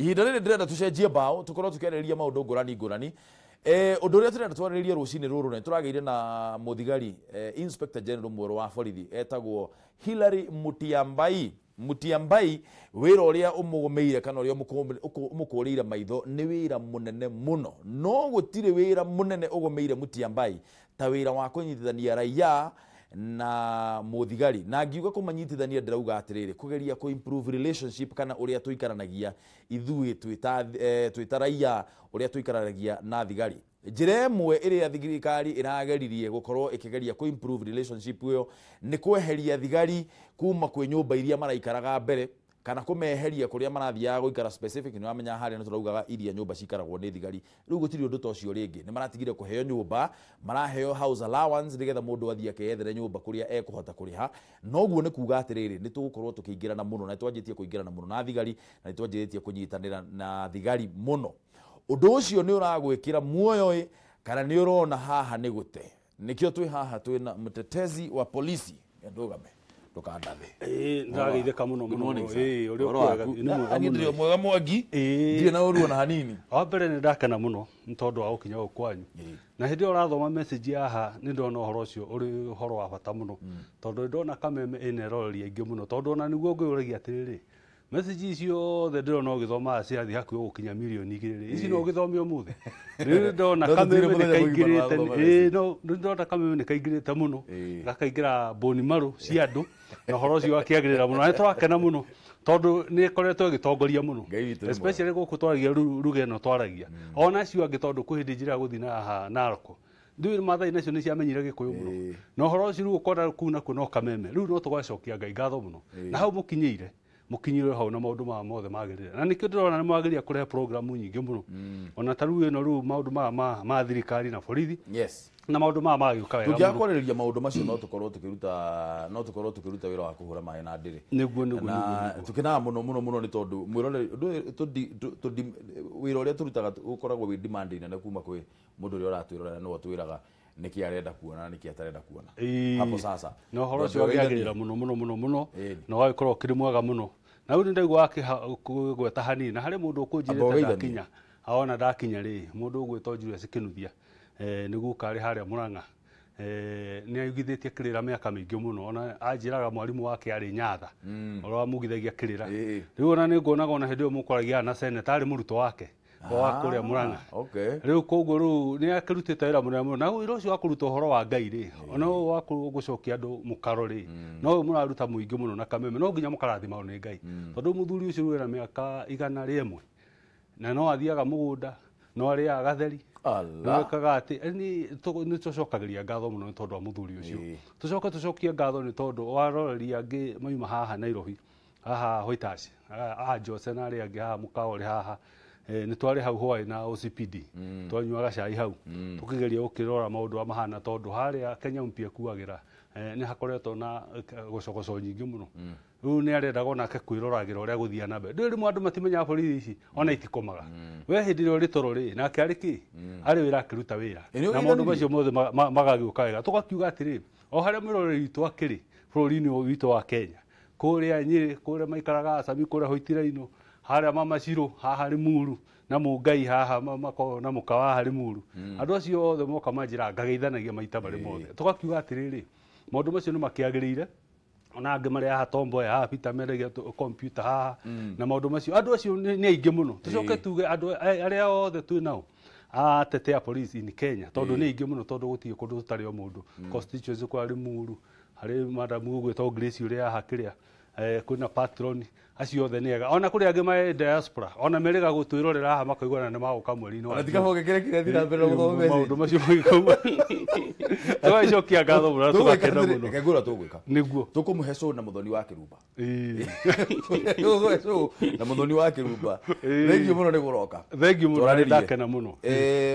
Ihinda rĩrĩ ndĩrenda tũcenjie mbaũ, tũkorwo tũkĩarĩrĩria maũndũ ngũrani ngũrani. Ũndũ ũrĩa tũrenda twarĩrĩrie rũcinĩ rũrũ, nĩ tũragĩire na mũthigari, Inspector General mwerũ wa borithi etagwo Hilary Mutyambai. Mutyambai, wĩra ũrĩa ũmũgũmĩire kana ũrĩa ũmũkũrĩire maitho nĩ wĩra mũnene mũno, no gũtirĩ wĩra mũnene ũgũmĩire Mutyambai ta wĩra wa kũnyitithania raia na mũthigari. Na ngiuga kũmanyitithania, ndĩrauga atĩrĩrĩ, kũgeria kũ improve relationship kana ũrĩa tũikaranagia ithuĩ twĩta raia, ũrĩa tũikaranagia na thigari. Njĩra ĩmwe ĩrĩa thirikari ĩrageririe gũkorwo ĩkĩgeria kũ improve relationship ĩyo nĩ kweheria thigari kuma kwĩ nyũmba iria maraikaraga mbere, kana kũmeheria kũrĩa marathiaga gũikara specific. Nĩ wamenya harĩa nĩ tũraugaga iria nyũmba cikaragwo nĩ thigari, rĩu gũtirĩ ũndũ ta ũcio rĩngĩ. Nĩ maratigire kũheo nyũmba, maraheo house allowance nĩgetha mũndũ athiĩ akeyethere nyũmba kũrĩa ekũhota kũrĩha. Noguo nĩ kuga atĩrĩrĩ, nĩ tũgũkorwo tũkĩingĩrana mũno na nĩ twanjĩtie kũingĩrana mũno na thigari, na nĩ twanjĩrĩtie kũnyitanĩra na thigari mũno. Ũndũ ũcio nĩ ũragwĩkĩra muoyo ĩ, kana nĩ ũrona haha nĩ gũte? Nĩkĩo twĩ haha, twĩna mtetezi wa polisi. Ndũgame, ndũkandathe. Ĩĩ, ndĩrageithĩka mũno Good mũno. morning, sir. Ĩĩ, ũrĩa Ũhoro ũkwega? waku? Nĩ mwega Niĩ mũno. ndĩrĩ o mwega, Mwangi. Ndirĩ na ũru ona hanini. Wa mbere, nĩ ndakena mũno nĩ tondũ wa gũkinya gũkũ kwanyu. Na hĩndĩ ĩyo ũrathoma message haha, nĩ ndona ũhoro ũcio ũrĩ ũhoro wa bata mũno, tondũ nĩ ndona Kameme ĩna eroreri aingĩ mũno, tondũ ona nĩguo ngwĩyũragia atĩrĩrĩ, message ici ciothe ndĩrona ũgĩthomaga cirathiĩ hakuhĩ gũkinya 2 mirioni ici, no ũgĩthome ũmũthĩ? Rĩu ndona No tũtirĩ Kameme nĩ mũthenya mũgima kaingĩrĩte. tũrathoma. Ĩĩ, no nĩ ndona Kameme nĩ kaingĩrĩte mũno, gakaingĩra boni marũ cia andũ, na ũhoro ũcio wakĩagĩrĩra mũno, na nĩ tũrakena mũno tondũ nĩ ĩkoretwo ĩgĩtongoria mũno. Ngai witũ nĩ mwega. Especially gũkũ twaragia ruga ĩno twaragia, ona acio angĩ, tondũ kwĩ hĩndĩ njĩra ya gũthiĩ na haha Naroko, ndiũĩ Maathai nacio nĩ ciamenyire Gĩkũyũ mũno. Na ũhoro ũcio rĩu ũkona kuu nakuo no Kameme. Rĩu no tũgacokia Ngai ngatho mũno na hau mũkinyĩire, mũkinyĩre hau na maũndũ maya mothe magĩrĩre, na nĩkĩo ndĩrona nĩ mwagĩrĩire kũrehe programu nyingĩ mũno, ona ta rĩu ĩno, rĩu maũndũ maya ma thirikari na borithi na maũndũ maya magĩũka wega Tũngĩaga mũno. kwarĩrĩria maũndũ macio, no tũkorwo tũkĩruta wĩra wa kũhũra maĩ na ndĩrĩ. Nĩguo. Na tũkenaga mũno mũno mũno nĩ tondũ mwĩroreri ũndũ ũyũ wĩra ũrĩa tũrutaga ũkoragwo wĩ demand nene kuma kwĩ mũndũ ũrĩa ũratwĩrorera, nĩwe ũtwĩraga nĩkĩ arenda kuona na nĩkĩ atarenda kuona. Hapo sasa Na ũhoro ũcio Ndũngĩgeithania. wagĩagĩrĩra mũno mũno mũno mũno na ũgagĩkorwo ũkĩrĩ mwega mũno. Na rĩu nĩ ndaigua wakĩgweta hanini, na harĩ mũndũ Amba ũkũnjĩrĩte ũgeithanie. ndakinya aona ndakinya rĩ, mũndũ ũgwĩtwo Julius Kinuthia, nĩguo karĩ harĩa Murang'a, nĩ aigithĩtie kĩrĩra mĩaka mĩingĩ mũno. Ona anjĩraga mwarimũ wake arĩ Nyatha ũrĩa wamugithagia kĩrĩra. Rĩu ona nĩ nguonaga ona hĩndĩ ĩyo mũkwaragia na seneta arĩ mũrutwo wake wa kũrĩa Murang'a. Rĩu koguo rĩu nĩ akĩrutĩte wĩra mũnene mũno, na wĩra ũcio wa kũruta ũhoro wa Ngai rĩ, ona ũyũ wa gũcokia andũ mũkaro rĩ, no ũyũ mũraruta mũingĩ mũno na Kameme, no nginya mũkarathimwo nĩ Ngai, tondũ mũthuri ũcio rĩu ena mĩaka 101 na no athiaga mũgũnda, no arĩaga gatheri. Allah. Nĩwĩkaga atĩ nĩ tũcokagĩria ngatho mũno nĩ tondũ wa mũthuri ũcio. Tũcoke tũcokie ngatho nĩ tondũ waroreri angĩ mauma haha Nairobi, haha White House, a Jose na arĩa angĩ haha mũkawa ũrĩ haha. Nĩ twarĩ hau hwaĩ na OCPD, twanyuaga cai hau, tũkĩgeria gũkĩrora maũndũ ũrĩa mahana, tondũ harĩa Kenya mpya ĩkuagĩra, nĩ hakoretwo na gocogoco nyingĩ mũno. Rĩu nĩ arendaga onake kwĩroragĩra ũrĩa gũthiaga na mbere. Ndũĩ rĩmwe andũ matimenyaga borithi ici ona itikomaga. We hĩndĩ ĩrĩa ũrĩ toro rĩ, nake arĩ kĩ arĩ wĩra, akĩruta wĩra. Ĩ, nĩ Na maũndũ ũgeithanirie? macio mothe magagĩũka wega. Tũgakiuga atĩrĩ, o harĩa mwĩroreri witũ akĩrĩ bũrũri-inĩ ũyũ witũ wa Kenya, kũrĩa Nyĩrĩ, kũrĩa maikaraga Acami, kũrĩa Hoitiraino, harĩa Mama Shiro, haha Limuru, na Mũngai haha makoragwo na mũkawa haha Limuru, andũ acio othe moka manjĩra ngageithanagia maita marĩ mothe. Tũgakiuga atĩrĩrĩ, maũndũ macio nĩ makĩagĩrĩire. Ona angĩ marĩ haha Tomboya haha Peter mendagia computer haha na maũndũ macio, andũ acio nĩ aingĩ mũno. Tũcoke tuge andũ arĩa othe twĩ nao atetea police in Kenya, tondũ nĩ aingĩ mũno, tondũ gũtirĩ kũndũ tũtarĩ o mũndũ constituency. Kwa Limuru harĩ madamu ũgwĩtwo Grace ũrĩa haha kĩrĩa, kwĩna patron, acio othe nĩ ega. Ona kũrĩ angĩ ma diaspora, ona merĩga gũtwĩrorera haha, makaigua na nĩ magũka mweri-inĩ wa Ona tiga honge kĩrĩa kĩrathiĩ na mbere na gũthoma message. Maũndũ macio magĩkauma, tũgagĩcokia ngatho mũno na tũgakena mũno. Reke ngwĩra tũgwĩka. Nĩguo. Tũkũmũhe show na Mũthoni wa Kĩrumba. Tũkũmũhe show na Mũthoni wa Kĩrumba. Thengiũ mũno nĩ gũroka. Thengiũ mũno, Twaranĩrie. ndakena mũno.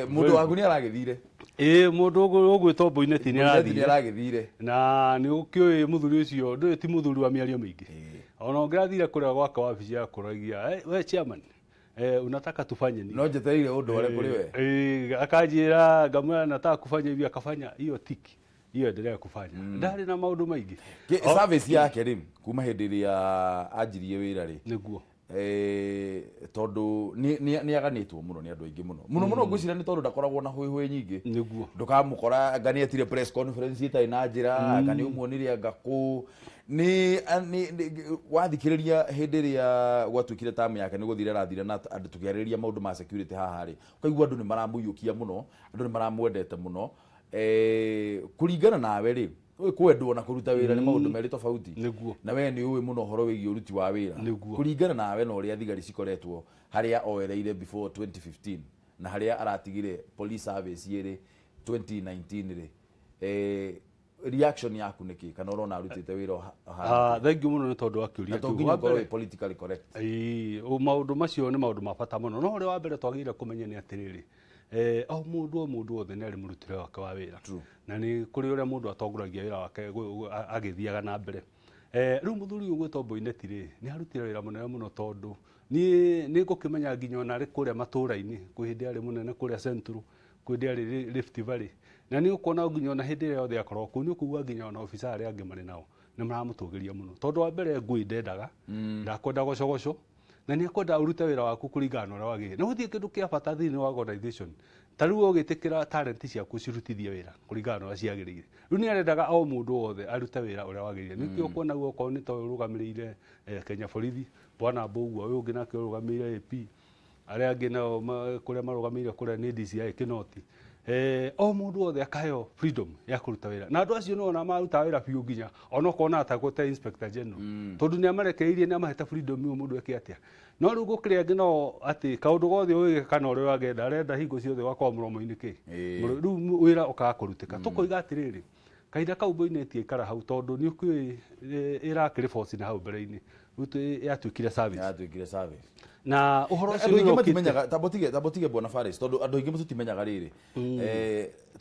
Mũndũ waku nĩ aragĩthire. Ĩĩ, mũndũ ũgwĩtwo Boineti nĩ Nĩ arathire. aragĩthire. Na nĩ ũkĩũĩ mũthuri ũcio, ndũĩ ti mũthuri wa mĩario mĩingĩ. Ona ũngĩrathire kũrĩa gwake wabici yakũragia, "We chairman, unataka tufanye nini?" No njetereire ũndũ ũrĩa kũrĩ we. Akanjĩra, ngamwĩra nataka kufanya hivi, akafanya hiyo tiki hiyo, endelea kufanya. Ndarĩ na maũndũ maingĩ. Service yake rĩ, kuma hĩndĩ ĩrĩa anjirie wĩra rĩ, Nĩguo. Tondu ni aganitwo muno ni andu aingi muno muno muno ngwiciria ni tondu ndakoragwo na huihui nyingi niguo ndukamukora anga ni etire press conference itari na njira anga ni umuonire anga ku ni wathikiriria hindi ria gwatuikire tamu yake ni guthire arathire na andu tukiarĩrĩria maundu ma security haha ri ukaigua andu ni maramũiyũkia muno andu ni maramwendete muno kuringana nawe ri kwendwo na kuruta wira ni maundu meri tofauti na we ni uwi muno horo wigie uruti wa wira kuringana nawe na uria thigari cikoretwo haria oereire before 2015 na haria aratigire police service iri 2019 ri reaction yaku niki kana urona arutite wira ha thank you muno ni tondu wa kiuria kiu wa mbere politically correct maundu macio ni maundu ma bata muno no uria wa mbere twagire kumenya ni atiriri o mundu wothe ni ari murutire wake wa wira na ni kuri uria mundu atongoragia wira wake agithiaga na mbere riu muthuri uyu gwitwo Boinnet ri ni arutire wira munene muno tondu ni ngukimenya nginya ona ari kuria matura-ini kwi hindi ari munene kuria Central kwi hindi ari Rift Valley na ni ukona nginya ona hindi yothe akorwo kuu ni ukuigua nginya ona officer aria angi mari nao ni maramutugiria muno tondu wa mbere ngui ndendaga ndakwenda gocogoco na ni akwenda urute wira waku kuringana na uria wagire na guthie kindu kia bata thiini wa organization ta riu ugitikira talent ciaku cirutithie wira kuringana na uria ciagiriire riu ni arendaga o mundu wothe arute wira uria wagiriire nikio kuona guo okorwo ni ta urugamiriire Kenya Borithi bwana Mbugua uyu ungi nake urugamiriire AP aria angi nao kuria marugamiriire kuria ni DCI Kinoti o mundu wothe akaheo freedom ya kuruta wira na andu acio nona maruta wira biu nginya ona ukona atagwo inspector general tondu ni amarekereirie ni amahete freedom yo mundu eke atia no riu gukiri angi no ati kaundu gothe wige kana uria agenda arenda hingo ciothe gwakorwo muromo-ini ki riu wira ukaga kurutika tukoiga atiriri kahinda kau Boinnet aikara hau tondu ni ukui irakiri force na hau mbere-ini riu yatuikire service na uhoro ucio ni matimenyaga tambotige bwana Faris tondu andu aingi mutimenyaga riri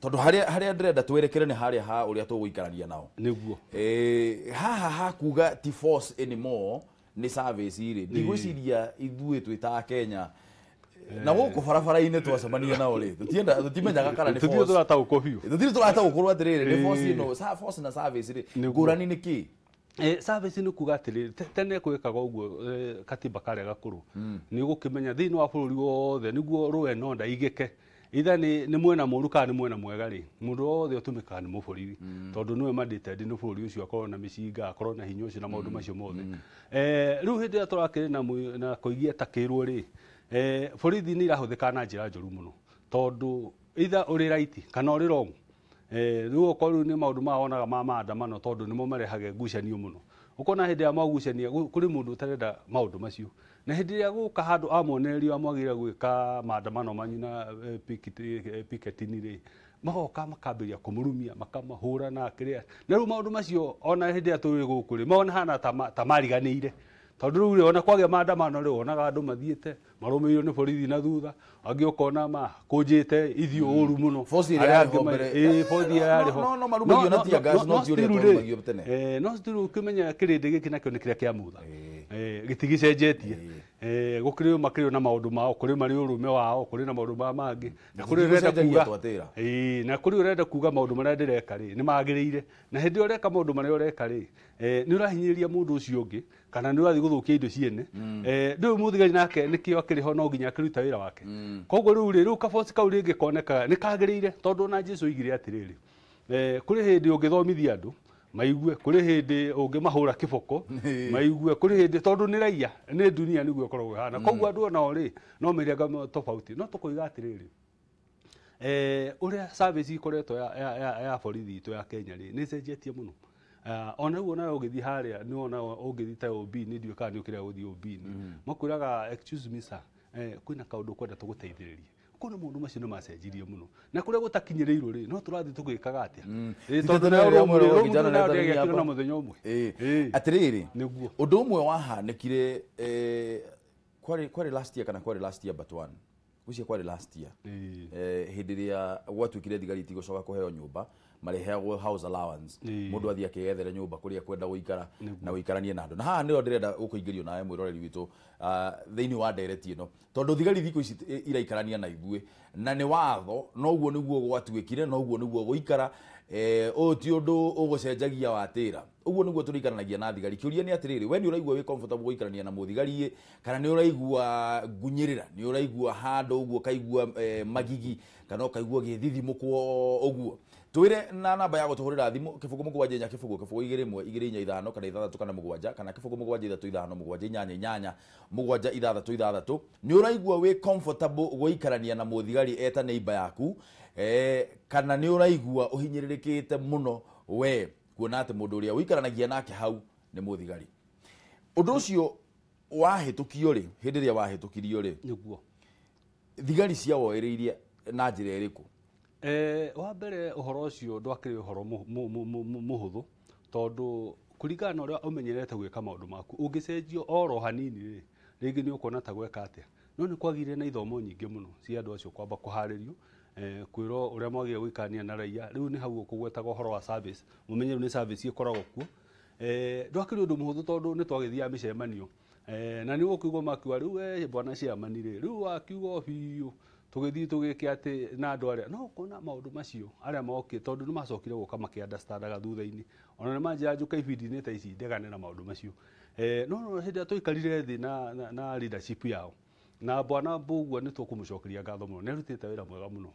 tondu haria ndirenda twerekere ni haria ha uria tugũikarania nao niguo haha ha kuga ti force anymore ni service iri ndigwiciria ithuĩ twĩ ta Kenya na gũkũ barabara-inĩ twacemania nao rĩ tũtimenyaga kana nĩ force tũtirĩ tũrataũkwo biũ tũtirĩ tũrataũkwo atĩrĩrĩ nĩ force ĩno force na service rĩ ngũrani nĩ kĩ service ni kuga atĩrĩrĩ tene gwĩkaga ũguo katiba karĩa gakũrũ nĩ ũgũkĩmenya thĩinĩ wa bũrũri wothe nĩguo rũe no ndaigĩke itha ni mwena mũru kana nĩ mwena mwega rĩ mũndũ wothe ũtũmĩkaga nĩ mũborithi tondũ nĩwe mandated nĩ bũrũri ũcio akorwo na mĩcinga akorwo na hinya ũcio na maũndũ macio mothe rĩu hĩndĩ ĩrĩa tũrakĩrĩ na koigia takĩrwo rĩ borithi nĩ irahũthĩka na njĩra njũru mũno tondũ either ũrĩ right kana ũrĩ wrong rĩu okorwo rĩu nĩ maũndũ maya wonaga ma maandamano tondũ nĩmo marehage ngucanio mũno ũkona hĩndĩ ya magucania kũrĩ mũndũ ũtarenda maũndũ macio na hĩndĩ ĩrĩa gũka handũ amonererio amwagĩrĩire gwĩka maandamano manyu na piketini rĩ magoka makambĩrĩria kũmũrumia makamahũra na kĩrĩa na rĩu maũndũ macio ona hĩndĩ ĩrĩa tũrĩ gũkũ rĩ mona hana ta mariganĩire tondũ rĩu rĩ ona kwagĩa maandamano rĩ wonaga andũ mathiĩte marũmĩrĩirwo nĩ borithi na thutha angĩ ũkona makũnjĩte ithiũ ũru mũno no still ũkĩmenya kĩrĩndĩ gĩkĩ nakĩo nĩ kĩrĩa kĩa mutha gĩtigicenjetie gũkĩrĩ makĩrĩ na maũndũ mao kũrĩ marĩ ũrũme wao kũrĩ na maũndũ ma mangĩ na kũrĩ ũrenda kuga na kũrĩ ũrenda kuga maũndũ marĩa ndĩreka rĩ nĩ magĩrĩire na hĩndĩ ĩrĩa ũreka maũndũ marĩa ũreka rĩ nĩ ũrahinyĩrĩria mũndũ ũcio ũngĩ kana nĩ ũrathiĩ gũthũkia indo ciene ndũyũ mũthigari nake nĩkĩo akĩrĩ ho no nginya akĩruta wĩra wake koguo rĩu rĩ rĩu kaboci kau rĩngĩ koneka nĩ kagĩrĩire tondũ ona Jesũ oigire atĩrĩrĩ kũrĩ hĩndĩ ũngĩthomithia andũ maigue kũrĩ hĩndĩ ũngĩmahũra kĩboko maigue kũrĩ hĩndĩ tondũ nĩ raia nĩ dunia nĩguo ĩkoragwo ĩhana koguo andũ onao rĩ no mĩrenga tofauti no tũkoiga atĩrĩrĩ ũrĩa service ikoretwo ya borithi itũ ya Kenya rĩ nĩ ĩcenjetie mũno ona rĩu onawe ũgĩthiĩ harĩa nĩ wona ũngĩthiĩ ta OB-inĩ ndiũĩ kana nĩ ũkĩrega gũthiĩ OB-inĩ makwĩraga excuse me sir kwĩna kaũndũ ũkwenda tũgũteithĩrĩrie kũna maũndũ macio nĩ macenjirie mũno na kũrĩa gũtakinyĩrĩirwo rĩ no tũrathiĩ tũgĩkaga atĩa tondũ na mũthenya ũmwe atĩrĩrĩ ũndũ ũmwe wahanĩkire kwarĩ last year kana kwarĩ last year but one ũcio kwarĩ last year hĩndĩ ĩrĩa gwatuĩkire thigari itigũcoka kũheo nyũmba mareheagwo house allowance mundu athie akiyethere nyumba kuria kwenda guikara na guikaranie na andu na haha ndio ndirenda gukuingĩrio nawe mwiroreri witu thiini wa ndereti ino tondu thigari thikũ ici iraikarania na ithuĩ na nĩ watho noguo nĩguo gwatuĩkire noguo nĩguo gũikara ũyũ ti ũndũ ũgũcenjagia watĩra Ũguo nĩguo tũrĩikaranagia na thigari. Kĩũria nĩ atĩrĩrĩ, we nĩ ũraigua wĩ comfortable gũikarania na mũthigari kana nĩ ũraigua ngunyĩrĩra, nĩ ũraigua handũ ũguo ũkaigua magigi kana ũkaigua gĩthithimũkwo ũguo? Twĩre na namba ya gũtũhũrĩra thimũ 0 7 4 0 0 2 1 2 4 5 kana 6 kana 7 kana 0 7 3 5 7 8 8 7 6 6. Nĩ ũraigua wĩ comfortable gũikarania na mũthigari eta neighbor yaku kana nĩ ũraigua ũhinyĩrĩrĩkĩte mũno we kuona atĩ mũndũ ũrĩa ũikaranagia nake hau nĩ mũthigari? Ũndũ ũcio wahĩtũkio rĩ, hĩndĩ ĩrĩa wahĩtũkirio rĩ, nĩguo thigari ciawoereirie na njĩra ĩrĩkũ? Wa mbere ũhoro ũcio ndwakĩrĩ ũhoro mũhũthũ, tondũ kũringana na ũrĩa ũmenyerete gwĩka maũndũ maku, ũngĩcenjio oro hanini rĩ, rĩngĩ nĩ ũkuona ta gweka atĩa. No nĩ kwagĩire na ithomo nyingĩ mũno cia andũ acio kwamba kũharĩrio, kwĩrwo ũrĩa mwagĩrĩire gũikarania na raia. Rĩu nĩ hau ũkũgwetaga ũhoro wa service, mũmenye rĩu nĩ service ĩkoragwo kuo. Ndwakĩrĩ ũndũ mũhũthũ tondũ nĩ twagĩthiaga mĩcemanio, na nĩ ũkũigua makiuga rĩu we bwana chairman rĩ, rĩu wakiuga biũ tũgĩthiĩ tũgĩke atĩ na andũ arĩa no ũkona maũndũ macio arĩa mokire, tondũ nĩ macokire gũka makĩ-understandaga thutha-inĩ. Ona nĩ manjĩra njũka ibindi-inĩ ta ici ndegane na maũndũ macio. No hĩndĩ ĩrĩa tũikarire thĩ na leadership yao na bwana Mbugua, nĩ tũkũmũcokeria ngatho mũno, nĩ arutĩte wĩra mwega mũno,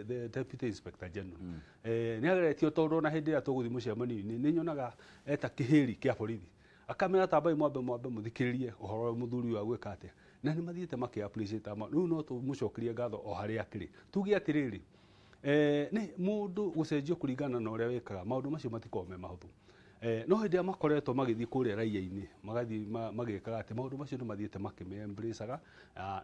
the deputy inspector general. Nĩ ageretio, tondũ ona hĩndĩ ĩrĩa tũgũthiĩ mũcemanio-inĩ nĩ nyonaga eta kĩhĩri kĩa borithi, akamera tambai mwambe mũthikĩrĩrie ũhoro ũrĩa mũthuri ũyũ agwĩka atĩa, na nĩ mathiĩte makĩ appreciate ama. Rĩu no tũmũcokerie ngatho o harĩa akĩrĩ. Tuge atĩrĩrĩ, nĩ mũndũ gũcenjio kũringana na ũrĩa wĩkaga, maũndũ macio matikoragwo me mahũthũ. No hĩndĩ ĩrĩa makoretwo magĩthiĩ kũrĩa raia-inĩ, magathiĩ magĩkaga atĩ maũndũ macio nĩ mathiĩte makĩme-embrace-aga,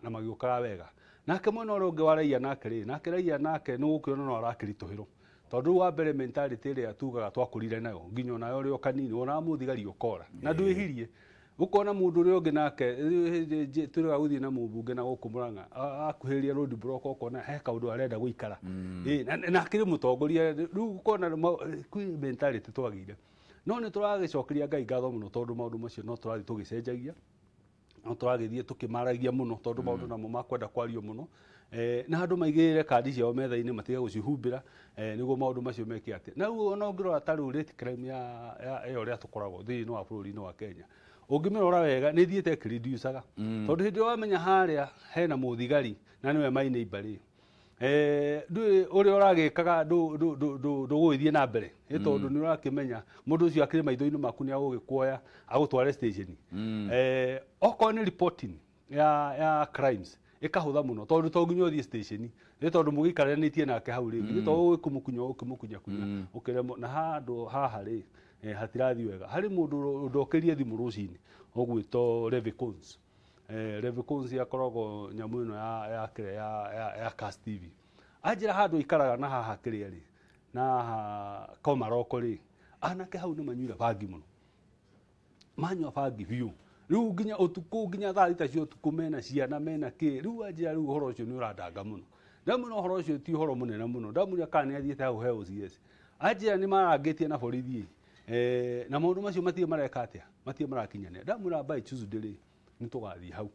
na magĩũkaga wega. Nake mwena ũrĩa ũngĩ wa raia nake rĩ, nake raia nake nĩ ũgũkĩona no arakĩritũhĩrwo, tondũ rĩu wa mbere mentality ĩrĩa tugaga twakũrire nayo nginya onayo ũrĩ o kanini, wonaga mũthigari ũkora na ndwĩhirie, ũkona mũndũ ũrĩa ũngĩ nake tũrĩga gũthiĩ na mũmbunge na gũkũ Murang'a, akuhĩrĩria road block, ũkona he kaũndũ arenda gũikara. Na akĩrĩ mũtongoria, rĩu ũkona kwĩ mentality twagĩire. No nĩ tũragĩcokeria Ngai ngatho mũno, tondũ maũndũ macio no tũrathiĩ tũgĩcenjagia, no tũragĩthiĩ tũkĩmaragia mũno, tondũ maũndũ namo makwenda kwario mũno. Na andũ maigĩrĩre kandi ciao metha-inĩ, matige gũcihumbĩra, nĩguo maũndũ macio meke atĩa. Na rĩu ona ũngĩrora ta rĩu rate crime ya ĩyo ũrĩa tũkoragwo thĩinĩ wa bũrũri-inĩ wa Kenya, ũngĩmĩrora wega nĩ ĩthiĩte ĩkĩreducaga, tondũ hĩndĩ ĩrĩa wamenya harĩa hena mũthigari na nĩwe my neighbor rĩ, ndũĩ ũrĩa ũragĩkaga ndũgũgĩthiĩ na mbere, nĩ tondũ nĩ ũrakĩmenya mũndũ ũcio akĩrĩ maitho-inĩ maku, nĩ agũgĩkuoya agũtware station. Okorwo nĩ reporting ya crimes ĩkahũtha mũno, tondũ to nginya ũthiĩ station, nĩ tondũ mũgĩikaranĩtie nake hau rĩngĩ, nĩ tondũ ũgũkĩmũkunya ũkĩmũkunyakunya ũkĩremwo. Na handũ haha rĩ, hatirathiĩ wega. Harĩ mũndũ ndokĩrie thimũ rũcinĩ ũgwĩtwo Levi Cones. Levi Cones akoragwo nyamũ ĩno ya kĩrĩa ya Cast TV. Anjĩra handũ aikaraga na haha kĩrĩa rĩ, na haha Komaroko rĩ, anake hau nĩ manyuire bangi mũno, manyua bangi biũ, rĩu nginya ũtukũ, nginya thaa 6 cia ũtukũ, mena ciana mena kĩ. Rĩu anjĩra rĩu ũhoro ũcio nĩ ũrandanga mũno. Ndamwĩra ũhoro ũcio ti ũhoro mũnene mũno. Ndamwĩra kana nĩ athiĩte hau he OCS, anjĩra nĩ marangĩtie na borithi, na maũndũ macio matirĩ mareka atĩa, matirĩ marakinyanĩra. Ndamwĩra by Tuesday rĩ, nĩ tũgathiĩ hau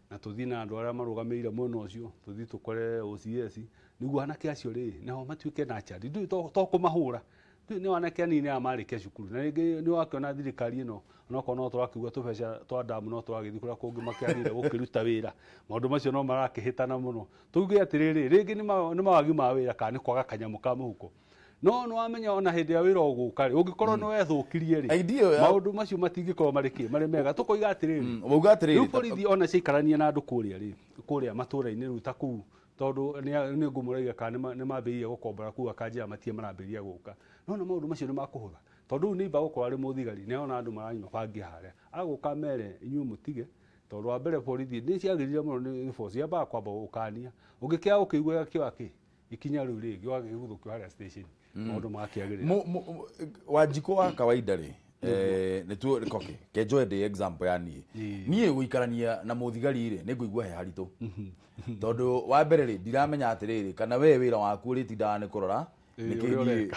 na tũthiĩ na andũ arĩa marũgamĩrĩire mwena ũcio, tũthiĩ tũkore OCS, nĩguo anake acio rĩ nao matuĩke na chadi. Ndũĩ to kũmahũra, ndũĩ nĩ anake anini aya marĩkia cukuru, na rĩngĩ nĩ wakĩona thirikari ĩno onokorwo no tũrakiuga tũbeca twa ndamu no tũragĩthiĩ kũrĩa kũngĩ makĩagĩrĩire gũkĩruta wĩra, maũndũ macio no marakĩhĩtana mũno. Tuge atĩrĩrĩ, rĩngĩ nĩ mawagi ma wĩra kana nĩ kwaga kanyamũ ka mũhuko, no nĩ wamenya ona hĩndĩ ya wĩra ũgũka rĩ, ũngĩkorwo nĩ wethũkirie rĩ, Idea ĩyo maũndũ macio matingĩkorwo marĩ kĩ marĩ mega. Tũkoiga atĩrĩrĩ, wauga atĩrĩrĩ, rĩu borithi ona ciaikarania na andũ kũrĩa rĩ, kũrĩa matũra-inĩ rĩu ta kũu, tondũ nĩ ngũmũraiga kana nĩ mambĩrĩria gũkombora kũu, akanjĩra matirĩ marambĩrĩria gũka. No na maũndũ macio nĩ makũhũtha, tondũ rĩu neighbor gũkorwo arĩ mũthigari, nĩ ona andũ maranyua bangi harĩa, agũka mere inyuĩ mũtige, tondũ wa mbere borithi nĩ ciagĩrĩire mũno, nĩ force yambaga kwamba gũkania, ũngĩkĩaga gũkĩigua gakĩoya kĩ ikinya rĩu rĩngĩ wagĩguthũkio harĩa station, maũndũ magakĩagĩrĩra. Wanjikũ wa kawaida rĩ, nĩ tu okay kenjoe ndĩ example ya niĩ niĩ gũikarania na mũthigari rĩ, nĩ ngũigua he haritũ, tondũ wa mbere rĩ, ndiramenya atĩrĩrĩ kana we wĩra waku ũrĩtindaga nĩ kũrora ũrĩa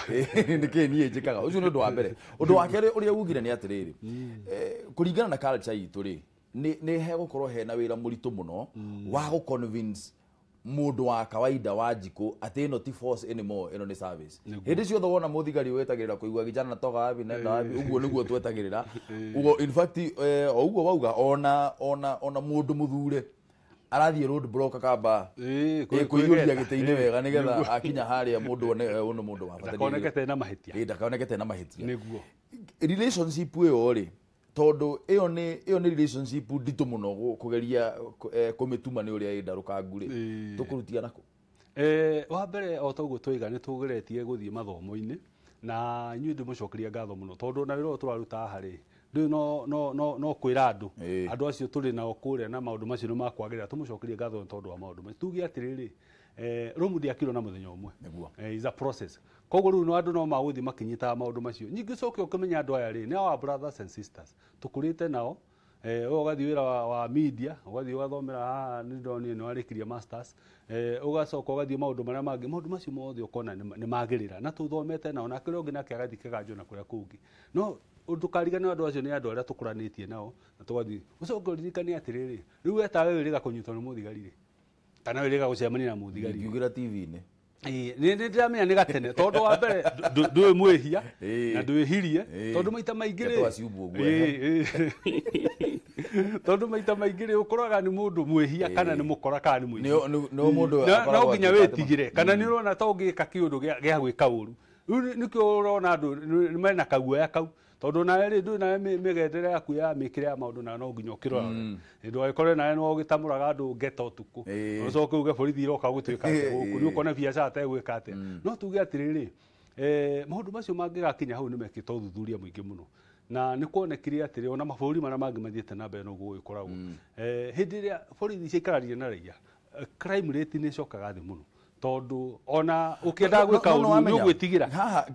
nĩkĩ niĩ njĩkaga. Ũcio nĩ ũndũ wa mbere. Ũndũ wa kerĩ ũrĩa ugire nĩ atĩrĩrĩ, kũringana na culture itũ rĩ, nĩ hegũkorwo hena wĩra mũritũ mũno wa gũ convince mundu wa kawaida wa njiko ati ino ti force anymore, ino ni service. Hindi ciothe wona muthigari wetagirira kuigua gijana toga wapi nenda wapi, uguo niguo twetagirira. Uguo in fact o uguo wauga ona mundu muthure arathie road block akamba kuiyuria gite-ini wega nigetha akinya haria mundu one uno mundu wa bata ndakonekete na mahitia. Ndakonekete na mahitia niguo relationship iyo ri tondu iyo ni relationship nditu muno kugeria kumituma ni uria indarukangu ri tukurutia nako. Wa mbere o toguo twiga ni tugeretie guthie mathomo-ini na inyuĩ ndĩmũcokeria ngatho mũno tondu na wĩra ũyũ tũraruta haha rĩ ndũĩ no kwĩra andũ andũ acio tũrĩ nao kũrĩa na maũndũ macio nĩ makwagĩrĩra tũmũcokerie ngatho tondũ wa maũndũ macio. Tuge atĩrĩrĩ, room ndĩakirwo na mũthenya ũmwe, is a process. Koguo rĩu no andũ no magũthiĩ makinyitaga maũndũ macio. Ningĩ ũcoke ũkĩmenya andũ aya rĩ nĩ our brothers and sisters tũkũrĩte nao. Ũgathiĩ wĩra wa media, ũgathiĩ ũgathomera haha nĩ ndonire nĩ warĩkirie masters, ũgacoka ũgathiĩ maũndũ marĩa mangĩ, maũndũ macio mothe ũkona nĩ magĩrĩra na tũthomete nao, na kĩrĩa ũngĩ nake agathiĩ kĩganjo na kũrĩa kũngĩ. No ndũkariganĩrwo andũ acio nĩ andũ arĩa tũkũranĩtie nao na tũgathiĩ. Ũcoke ũririkane atĩrĩrĩ, rĩu we tawe wĩrĩga kũnyitwo nĩ mũthigari rĩ, kana wĩrĩga gũcemania na mũthigari ngiugĩra TV-inĩ. Nĩ ndĩramenya nĩ gatene tondũ wa mbere ndũĩ mwĩhia na ndwĩhirie tondũ maita maingĩ rĩ tondũ maita maingĩ rĩ ũkoraga nĩ mũndũ mwĩhia kana nĩ mũkora kana nĩ mũici, no nginya wĩtigĩre kana nĩ ũrona ta ũngĩka kĩũndũ gĩa gwĩka ũru. Rĩu nĩkĩo ũrona andũ mena kaguoya kau tondũ nawe rĩ ndũĩ nawe mĩgendere yaku ya mĩkĩre ya maũndũ nawe no nginya ũkĩrora ndũgagĩkore nawe no ũgĩtamũraga andũ ngeta ũtukũ ũcoke uge borithi iroka gũtuĩka atĩa gũkũ, nĩ ũkona biacara ta ĩgwĩka atĩa. No tuge atĩrĩrĩ, maũndũ macio mangĩgakinya hau nĩ mekĩte ũthuthuria mũingĩ mũno na nĩ kuonekire atĩrĩ ona mabũrũri marĩa mangĩ mathiĩte na mbere noguo gũgĩkoragwo. Hĩndĩ ĩrĩa borithi ciaikarania na raia, crime rate nĩ ĩcokaga thĩ mũno tondu ona ukienda gwika uru ni ugwitigira haha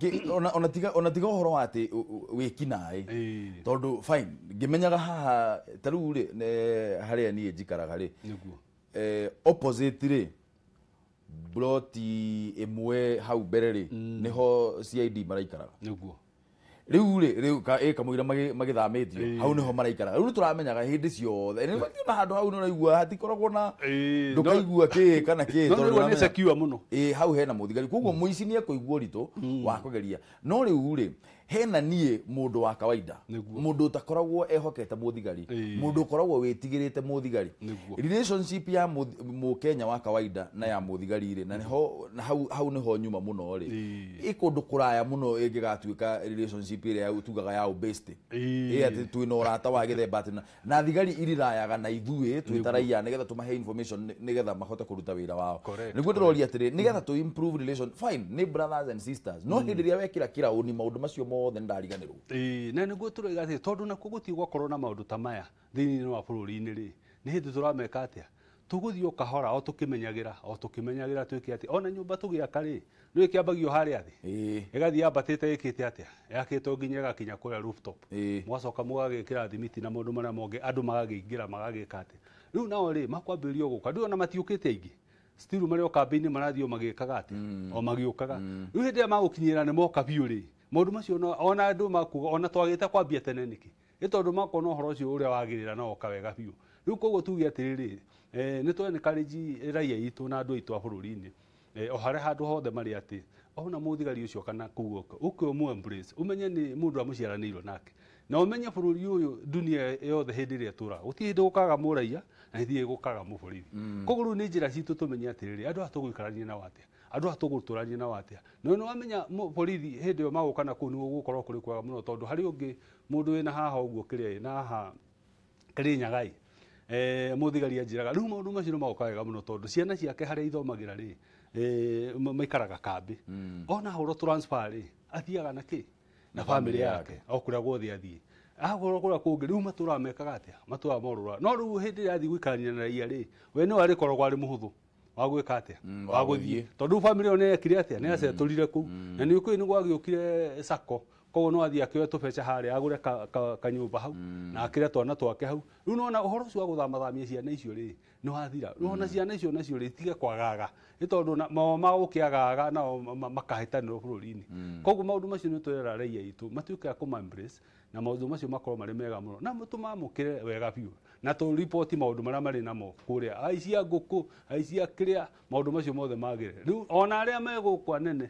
ona tiga uhoro wa ati wikinaĩ tondu fine ngimenyaga haha ta riu ri haria nie njikaraga ri niguo opposite ri ploti imwe hau mbere ri niho CID maraikaraga niguo riu ri riu kamũira magithamĩtio hau niho maraikaraga riu nĩtũramenyaga hĩndĩ ciothe nĩ na handũ hau nĩũraigua hatikoragwo na ndũkaigua kĩ kana kĩ tondũ nĩ secure mũno hau hena mũthigari koguo mũici nĩ ekũigua ũritũ wa kũgeria. No rĩu rĩ hena niĩ mũndũ wa kawaida mũndũ ũtakoragwo ehokete mũthigari mũndũ ũkoragwo wĩtigĩrĩte mũthigari relationship ya mũkenya wa kawaida na ya mũthigari rĩ na niho hau niho nyuma mũno rĩ ĩ kũndũ kũraya mũno ĩngĩgatuĩka relationship ĩrĩa tugaga ya ubest ĩ atĩ twĩna ũrata wa gĩthemba atĩ na thigari irirayaga na ithuĩ twĩ ta raia nĩgetha tũmahe information nĩgetha mahote kũruta wĩra wao. Nĩguo ndĩroria atĩrĩ nĩgetha tũ improve relation fine nĩ brothers and sisters no hĩndĩ ĩrĩa wekĩra kĩraũni maũndũ macio mothe ndariganĩrwo. Na nĩguo tũroiga atĩ tondũ nakuo gũtirĩ gwakorwo na maũndũ ta maya thĩinĩ wa bũrũri-inĩ rĩ nĩ hĩndĩ tũrameka atĩa tũgũthiĩ o kahora o tũkĩmenyagĩra twĩke atĩ ona nyũmba tũgĩaka rĩ nĩ ĩkĩambagio harĩa thĩ ĩgathiĩ yambatĩte ĩkĩte atĩa yakĩtwo nginya ĩgakinya kũrĩa rooftop mũgacoka mũgagĩkĩra thimiti na maũndũ marĩa mangĩ andũ magakĩingĩra magagĩka atĩa rĩu nao rĩ makwambĩrĩria gũka ndũĩ ona matiũkĩte aingĩ still marĩ o kambĩ-inĩ marathiĩ o magĩkaga atĩa o magĩũkaga rĩu hĩndĩ ĩrĩa magũkinyĩra nĩ moka biũ rĩ maũndũ macio ona andũ makuga ona twagĩte kwambia tene nĩkĩ nĩ tondũ makona ũhoro ũcio ũrĩa wagĩrĩra na woka wega biũ. Rĩu koguo tuge atĩrĩrĩ nĩ tũ encourage raia itũ na andũ aitũ a bũrũri-inĩ o harĩa handũ hothe marĩ atĩ ona mũthigari ũcio kana kũu ũke ũmũ embrace ũmenye nĩ mũndũ amũciaranĩirwo nake na ũmenye bũrũri ũyũ dunia yothe hĩndĩ ĩrĩa ĩtũraga gũtirĩ hĩndĩ gũkaga mũraia na gũtirĩ gũkaga mũborithi. Koguo rĩu nĩ njĩra citũ tũmenye atĩrĩrĩ andũ aya tũgũikarania nao atĩa andũ aya tũgũtũrania nao atĩa na nĩ wamenya borithi hĩndĩ ĩyo magũka na kũu nĩ gũgũkorwo kũrĩ kwega mũno tondũ harĩ ũngĩ mũndũ wĩna haha ũguo kĩrĩa na haha Kĩrĩnyaga mũthigari anjĩraga rĩu maũndũ macio nĩ magoka wega mũno tondũ ciana ciake harĩa ithomagĩra rĩ maikaraga kambĩ ona ahũrwo transfer rĩ athiaga na kĩ na famĩlĩ yake o kũrĩa guothe athiĩ ahũrwo kũrĩa kũngĩ rĩu matũraga mekaga atĩa matũraga morũra no rĩu hĩndĩ ĩrĩa athiĩ gũikarania na raia rĩ we nĩwe arĩkoragwo arĩ mũhũthũ wa gwĩka atĩa wa gũthiĩ tondũ famĩlĩ ĩyo nĩ yekire atĩa nĩ yacetũrire kũu na nĩ ũkũĩ nĩ gwagĩũkire sacco Koguo no athiĩ akĩoe tũbeca harĩa agũre kanyũmba hau na akĩre twana twake hau. Rĩu nona ũhoro ũcio wa gũthamathamia ciana icio rĩ nĩ wathira. Rĩu ona ciana icio nacio rĩ itige kwagaga nĩ tondũ mao magũkĩagaga nao makahĩtanĩrwo bũrũri-inĩ. Koguo maũndũ macio nĩ tũrera raia aitũ matuĩke a kũma embrace na maũndũ macio makorwo marĩ mega mũno na tũmamũkĩre wega biũ na tũriboti maũndũ marĩa marĩ namo kũrĩa aici a ngũkũ, aici a kĩrĩa, maũndũ macio mothe magĩre. Rĩu ona arĩa me gũkũ anene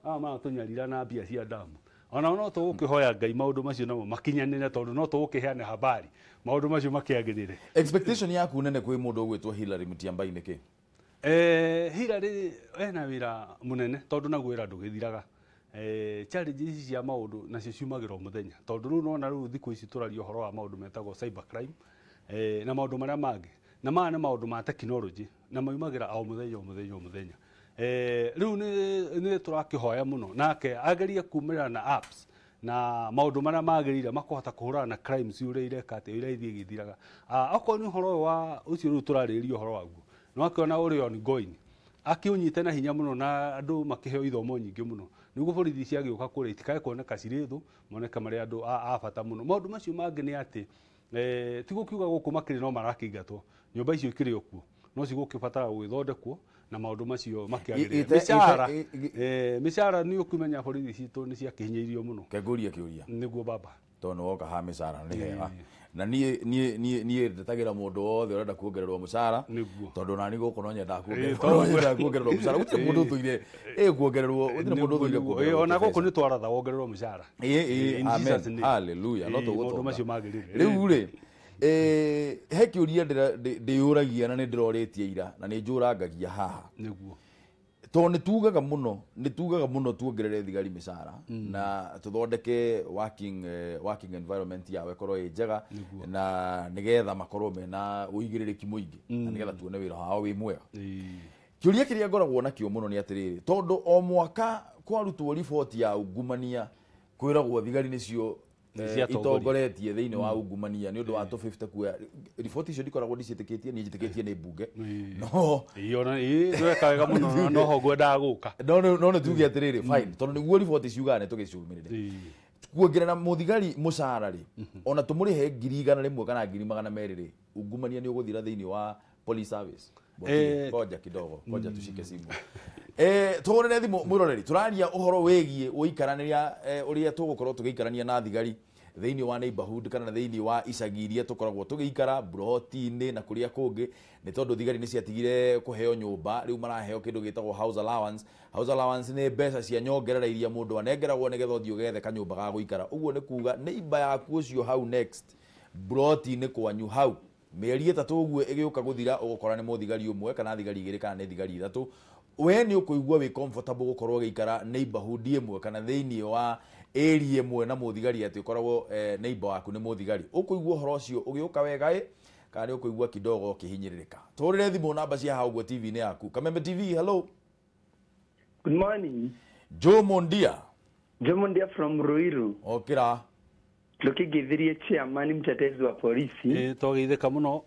aya maratũnyarira na mbia cia damu, ona no tũgũkĩhoya Ngai maũndũ macio namo makinyanĩre tondũ no tũgũkĩheana habari maũndũ macio makĩagĩrĩre. Expectation yaku nene kwĩ mũndũ ũgwĩtwo Hillary Mutyambai nĩkĩ? Hillary ena wĩra mũnene tondũ naguo wĩra ndũgĩthiraga. Challenge ici cia maũndũ nacio ciumagĩra o mũthenya tondũ rĩu nona rĩu thikũ ici tũraria ũhoro wa maũndũ metagwo cyber crime, na maũndũ marĩa mangĩ, na maya nĩ maũndũ ma technology na maumagĩra o mũthenya o mũthenya o mũthenya. Rĩu nĩ tũrakĩhoya mũno nake agerie kumĩra na apps na maũndũ marĩa magĩrĩire makũhota kũhũrana na crimes ũrĩa ireka atĩ ũrĩa ithiĩ igĩthiraga. Okorwo nĩ ũhoro wa ũcio rĩu tũrarĩrĩria ũhoro waguo no akĩona ũrĩ ongoing akĩũnyite na hinya mũno na andũ makĩheo ithomo nyingĩ mũno nĩguo borithi ciagĩũka kũrĩa itikae kuoneka cirĩ thũ moneke marĩ andũ a bata mũno. Maũndũ macio mangĩ nĩ atĩ ti gũkiuga gũkũ makĩrĩ no marakĩingatwo, nyũmba icio ikĩrĩ o kuo no cigũkĩbatara gũgĩthondekwo na maũndũ macio makĩagĩrĩre. Mĩcara nĩ ũkũmenya borithi citũ nĩ ciakĩhinyĩirio mũno. Kengũria kĩũria nĩguo baba tondũ nĩ woka ha mĩcara nĩ hega na niĩ ndetagĩra mũndũ wothe ũrenda kuongererwo mũcara tondũ nani gũkũ no nyendaga kuongererwo mũcara. Gũtirĩ mũndũ ũthũire kuongererwo, gũtirĩ mũndũ ũthũire kuongererwo. Ona gũkũ nĩ twaratha wongererwo mũcara. Amen, hallelujah. No tũgũtonga maũndũ macio magĩrĩire. Rĩu rĩ he kĩũria ndĩyũragia na nĩ ndĩrorĩtie ira na nĩ njũrangagia haha nĩguo tondũ nĩ tugaga mũno tuongerere thigari mĩcara na tũthondeke working environment yao ĩkorwo ĩ njega na nĩgetha makorwo mena ũigĩrĩrĩki mũingĩ na nĩgetha tuone wĩra wao wĩ mwega. Kĩũria kĩrĩa ngoragwo nakĩo mũno nĩ atĩrĩrĩ, tondũ o mwaka kwarutwo riboti ya ungumania kwĩragwo thigari nĩcio itongoretie thĩinĩ wa ungumania nĩ ũndũ wa 250 kuoya riboti icio ndikoragwo ndiciĩtĩkĩtie, niĩ njĩtĩkĩtie nĩ mbunge no ndweka wega mũno no ho ngwendaga gũka no nĩ tuge atĩrĩrĩ fine tondũ nĩguo riboti ciugaga nĩ tũgĩcirũmĩrĩre. Kuongerera mũthigari mũcara rĩ ona tũmũrĩhe 100,000 kana 200,000 rĩ, ungumania nĩ ũgũthira thĩinĩ wa police service. Ngoja kidogo, ngoja tushike simu. Tũhũrĩre thimũ mwĩroreri, tũraria ũhoro wĩgiĩ ũikarania ũrĩa tũgũkorwo tũgĩikarania na thigari thĩinĩ wa neighborhood kana thĩinĩ wa icagi iria tũkoragwo tũgĩikara mburoti-inĩ na kũrĩa kũngĩ, nĩ tondũ thigari nĩ ciatigire kũheo nyũmba, rĩu maraheo kĩndũ gĩtagwo house allowance. House allowance nĩ mbeca cia nyongerera iria mũndũ anengeragwo nĩgetha ũthiĩ ũgethe kanyũmba ga gũikara. Ũguo nĩ kuga neighbor yaku ũcio hau next mburoti-inĩ kwanyu hau mĩeri 3 ũguo ĩgĩũka gũthira ũgũkora nĩ mũthigari ũmwe kana thigari 2 kana nĩ thigari 3. We nĩ ũkũigua wĩ comfortable gũkorwo ũgĩikara neighborhood ĩmwe kana thĩinĩ wa area ĩmwe na mũthigari atĩ ũkoragwo neighbor waku nĩ mũthigari. Ũkũigua ũhoro ũcio ũgĩũka wega ĩ kana nĩ ũkũigua kidogo ũkĩhinyĩrĩrĩka? Tũhũrĩre thimũ namba cia hau ũguo TV-inĩ yaku. Kameme TV, hello. Good morning. Joe Mondia. Joe Mondia from Ruiru. Okira. Ndũkĩngĩthirie chairman mtetezi wa polisi. Twageithĩka mũno.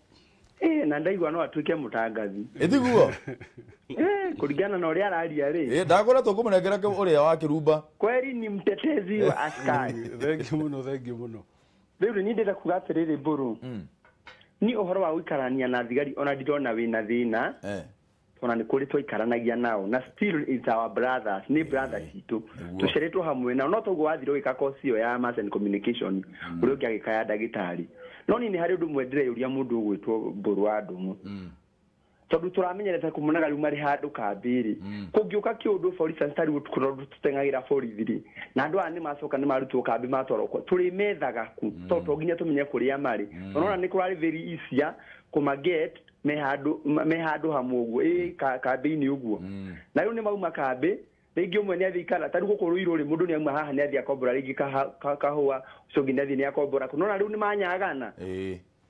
Na ndaigua no atuĩke mũtangathi. Ĩtiguo? Kũringana na ũrĩa araria rĩ. Ndakora tũkũmũnengera ũrĩa wa kĩrumba. Kweri ni mtetezi wa askari. Thank you mũno, thank you mũno. Rĩu niĩ ndĩrenda kuga atĩrĩrĩ Mbũrũ. Ni ũhoro wa gũikarania na thigari ona ndirona wĩna thĩna. Ona nĩ kũrĩ twaikaranagia nao na still is our brothers, nĩ brothers itũ tũceretwo hamwe nao, no toguo wathire ũgĩka course ĩyo ya mass and communication ũrĩa ũngĩ agĩka ya ndagĩtarĩ. No niĩ nĩ harĩ ũndũ ũmwe ndĩreyũria mũndũ ũgwĩtwo Mbũrũ wa Ndũng'ũ, tondũ tũramenyerete kũmonaga rĩu marĩ handũ kambĩ-rĩ, kũngĩũka kĩũndũ for instance ta rĩu ũtukũ tondũ tũteng'agĩra borithi rĩ, na andũ aya nĩ macoka nĩ marutwo kambĩ matwarwo kwa tũrĩmethaga ku tondũ to nginya tũmenye kũrĩa marĩ. Ũrona nĩ kũrarĩ very easier kũmaget me handũ hamwe ũguo kambĩ-inĩ ũguo. Na rĩu nĩ mauma kambĩ rĩngĩ ũmwe nĩ athiĩ ikara ta rĩu gũkũ Ruiru rĩ, mũndũ nĩ auma haha nĩ athiĩ akombora rĩngĩ kahũa, ũcio ũngĩ nĩ athiĩ nĩ akombora kũ. Nona rĩu nĩ manyagana.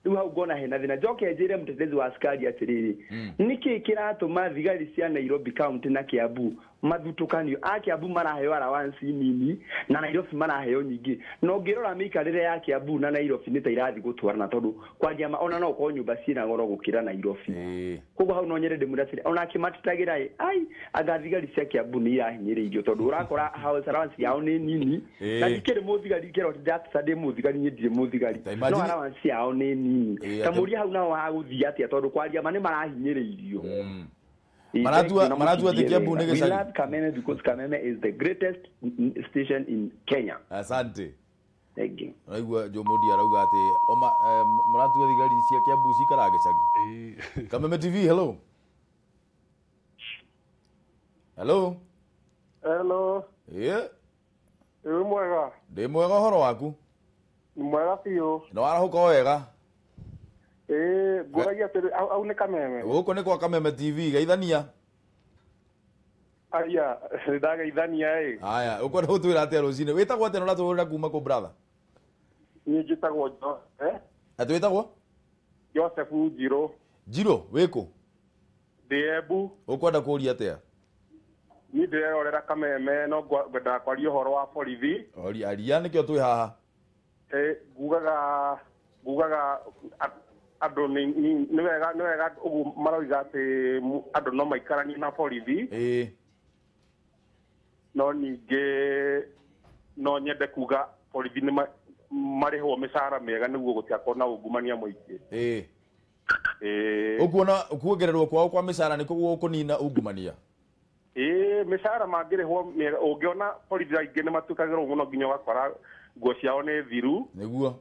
Rĩu hau ngona hena thĩna. Njoke njĩre mtetezi wa askari atĩrĩrĩ, nĩkĩ kĩratũma thigari cia Nairobi County na Kiambu Mathutũkanio a Kiambu maraheo allowance nini na Nairobi maraheo nyingĩ. Na ũngĩrora mĩikarĩre ya Kiambu na Nairobi nĩ ta irathiĩ gũtwarana, tondũ kwaria ma ona no ũkorwo nyũmba ciĩna goro gũkĩra Nairobi. Koguo hau no nyende ndĩmwĩre atĩrĩ, ona akĩmatitagĩra ĩ, ai anga thigari cia Kiambu nĩ irahinyĩrĩirio, tondũ ũrakora house allowance yao nĩ nini. Na ndikĩrĩ mũthigari, kĩro ndĩrateta ndĩ mũthigari, niĩ ndirĩ mũthigari, no allowance yao nĩ nini. Ta mũria hau nao hagũthiĩ atĩa, tondũ kwaria ma nĩ marahinyĩrĩirio. Maratua atĩ Kiambu nĩ gĩcagi. We love Kameme because Kameme is the greatest station in Kenya. Asante. Thank you. Ũraigua Joe Modi arauga atĩ mũratua thigari cia Kiambu cikaraga gĩcagi. Kameme TV, hello. Hello. Hello. Yeah. Wĩ mwega? Ndĩ mwega, ũhoro waku? Nĩ mwega biũ. Nĩ warahũka o wega? Ngũragia atĩrĩ, au nĩ Kameme? Gũkũ nĩ kwa Kameme TV, geithania. Aya, ndageithania ĩ. Aya, ũkwenda gũtwĩra atĩa rũcinĩ? Wĩtagwo atĩa na ũratũhũrĩra kuma kũ, brother? Niĩ njĩtagwo Joseph. Atĩ wĩtagwo? Joseph Njirũ. Njirũ, wĩ kũ? Ndĩ Embu. Ũkwenda kũũria atĩa? Niĩ ndĩrerorera Kameme no ngwendaga kwaria ũhoro wa borithi. Aria nĩkĩo twĩ haha. Ngugaga andũ nĩ wega ũguo maroiga atĩ andũ no maikaranie na borithi. No ningĩ no nyende kuga borithi nĩ marĩhwo mĩcara mĩega nĩguo gũtigakorwo na ungumania mũingĩ. Ũkuona kuongererwo kwao kwa mĩcara nĩkuo gũkũnina ungumania? Mĩcara mangĩrĩhwo mĩega, ũngĩona borithi aingĩ nĩ matuĩkagĩrwo mũno nginya ũgakora nguo ciao nĩ thiru. Nĩguo.